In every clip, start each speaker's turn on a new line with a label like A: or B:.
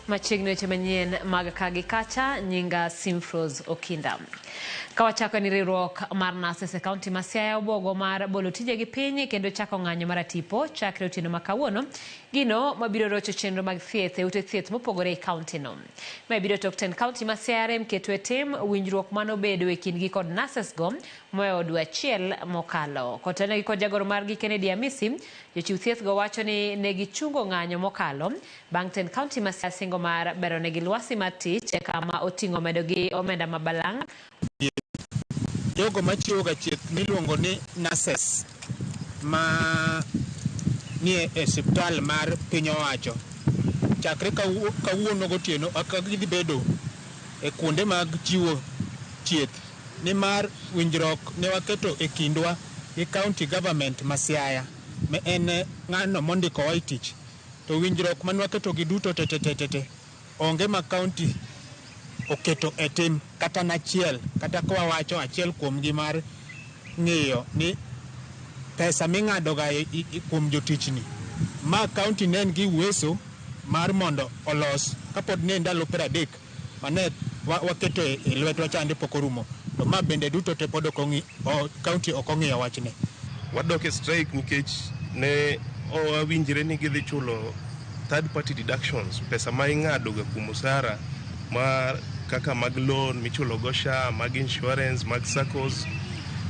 A: Machiegni weche manyien mag ka gi kacha, nyinga Simfros Okinda. Ka wachako ni riwruok mar nurses e kaunti ma Siaya obuogo mar bolo tijegi piny kendo chako ng'anyo mar atipo chakre otieno ma kawuono, gino mabiro rocho chenro mag thieth e ute thieth mopogore e kaunti no. Mae biro tok tend kaunti ma Siaya rem keto e tim winjruok manobedo e kindgi kod nurses go mohewo dwe achiel mokalo. Kotenegi kod jagoro margi Kennedy Amisi, jochiw thieth go wacho ni ne gichungo ng'anyo mokalo bang' tend kaunti ma Siaya singo mar beronegi lwasi mar tich kama oting'o medogi omenda ma balang'
B: Jogo machiwoga thieth miluongo ni nurses ma nie e osiptal mar piny owacho chakre kawuono gotieno ok gidhi bedo e kuonde mag chiwo thieth nimar winjruok ne waketo e kindwa gi county government ma Siaya ma en ng'ano mondikowa e tich to winjruok mane waketo gi duto te onge ma county oketo e tim kata nachiel kata ka wawacho achiel kuomgi mar ng'iyo ni pesa ming'ado ga kuom jotichni ma county ne en gi uweso mar mondo olos kapod ne ndalo 30 mane waketo e lwetwa chande pok orumo to ma bende duto te pod ok ong'i county ok ong'iyo wachne.
C: Wadok e strike nikech ne wawinjre ni gidhi chulo third party deductions, pesa ma ing'ado ga kuom osara ma kaka mag loan michulo go SHA, mag insurance, mag SACCOs,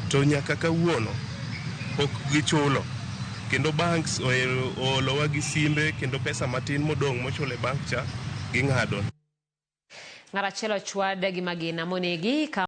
C: to nyaka kawuono pok gichulo. Kendo banks oolowa gi simbe kendo pesa matin modong' mochul e bank cha ging'ado.
A: Ng'at achiel ochwad gi magina monegi.